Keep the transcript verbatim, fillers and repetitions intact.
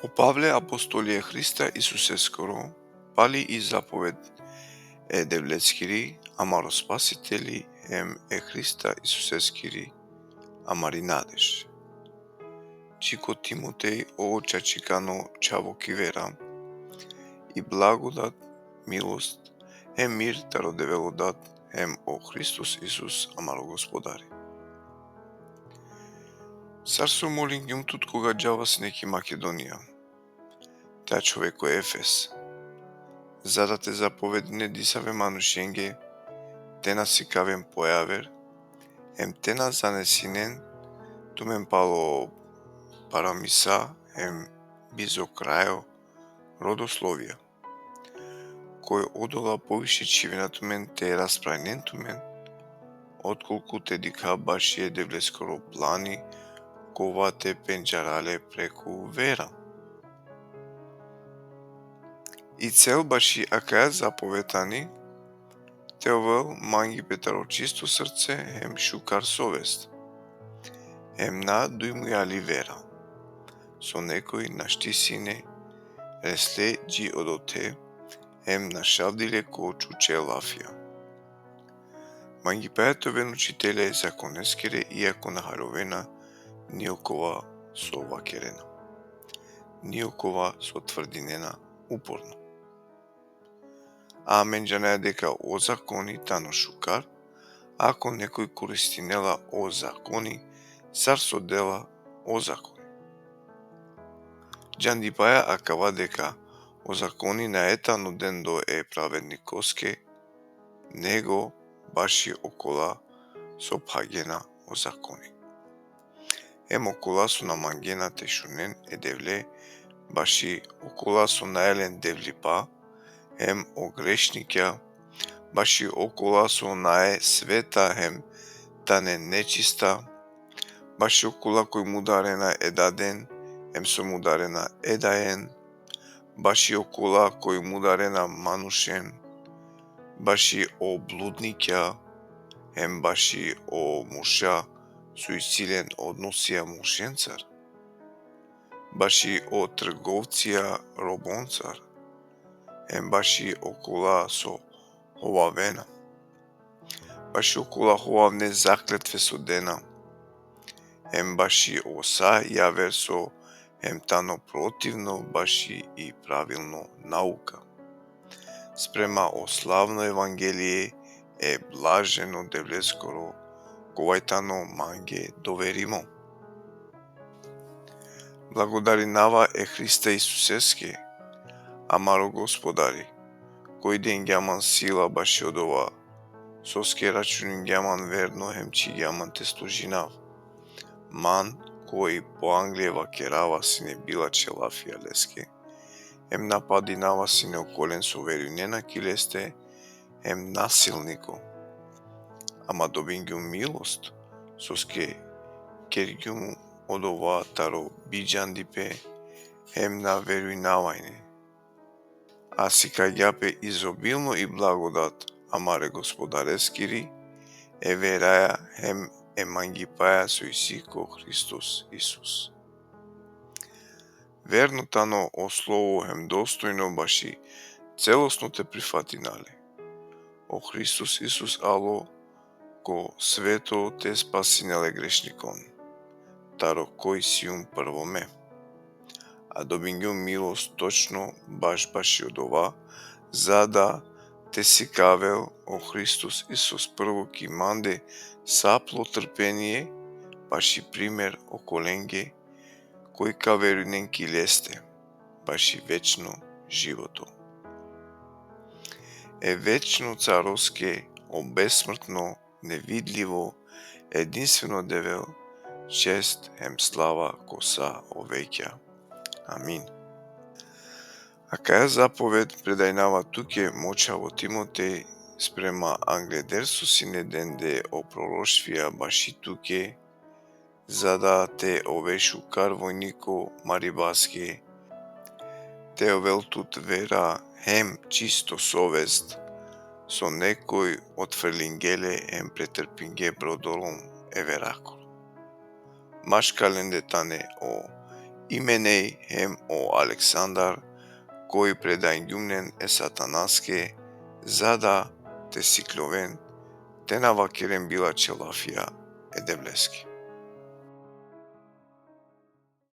O Pavle, apostoli e Hrista Isuseskoro, pali i zapoved e Devleskiri, amaro Spasiteli, hem e Hrista Isuseskiri, amari nadež. Dži ko Timotej, o čačikano čhavo ki vera, i blagodat, milost, hem mir taro Devel o Dad, hem o Hristos Isus, amaro Gospodari. Sar so molingjum tut koga džava sine ki Makedonija, te ačhove ko Efes, za da te zapovedine disave manušenge te na sikaven po javer, hem te na zanesinen tumen palo paramisa hem bizo krajo rodoslovija, koj odola poviše čhivena tumen te raspravinen tumen, otkolku te dikha baši e Devleskoro plani, kova te pendžara le preku vera. I cel baši akaja zapoved tani, te ovel mangipe taro čisto srce hem šukar sovest, hem na dujmujali vera, so nekoj našti sine resle dži odote, hem našavdile ko čuče lafija. Mangipaja te oven učitelja e zakoneskere, iako na haljovena ni okova so vakerena, ni okova so tvrdinena uporno. A amen džanaja deka o zakoni tano šukar, ako nekoj koristinela o zakoni sar so dela o zakoni. Džandipaja akava deka o zakoni nae tano dendo e pravednikoske, nego baši okola so phagena o zakoni, hem okola so na mangena te šunen e Devle, baši okola so nae len devlipa, hem o grešnikja, baši okola so nae sveta hem tane nečista, baši okola koj mudarena e daden, hem so mudarena e dajen, baši okola koj mudarena manušen, baši o bludnikja, hem baši o murša so isi len odnosija muršencar, baši o trgovcija roboncar, hem baši okola so hovavena, baši okola hovavne zakletve so dena, hem baši o sa javer so hem tano protivno baši i pravilno nauka, sprema o slavno evangelie e blaženo Devleskoro, kova i tano mange doverimo. Blagodarinava e Hrista Isuseske, amaro Gospodari, koj dengja man sila baši odova, soske računingja man verno hem čhigja man te služinav. Man, koj po angle vakerava sine bilačhe lafija leske, hem napadinava sine okolen so verujnena ki leste, hem nasilniko. Ama dobingjum milost, soske kergjum odova taro bidžandipe, hem na verujnava ine. A sikagja pe izobilno i blagodat amare Gospodareskiri, e veraja hem e mangipaja so isi ko Hristos Isus. Verno tano o slovo hem dostojno baši celosno te prifatina le. O Hristos Isus alo ko sveto te spasinel e grešnikon, taro koj sium prvo me. A dobingjum milost točno baš baši odova, za da te sikavel o Hristos Isus prvo ki mande sa plo trpenie, baši primer okolenge koj ka verujnen ki leste, baši večno životo. E večno caroske, o besmrtno, nevidlivo, edinstveno Devel, čest hem slava ko sa o vekja. Amin. Akaja zapoved predajnava tuke, mo čhavo Timotej, sprema angleder so sine dende o proroštvija baši tuke, za da te ove šukar vojniko maribaske, te ovel tut vera hem čisto sovest, so nekoj otferlinge le hem pretrpinge brodolom e verakoro. Maškar lende tane o Himenej hem o Aleksandar, koj predangjumnen e Satanaske, za da te sikloven, te na vakeren bilačhe lafija e Devleske.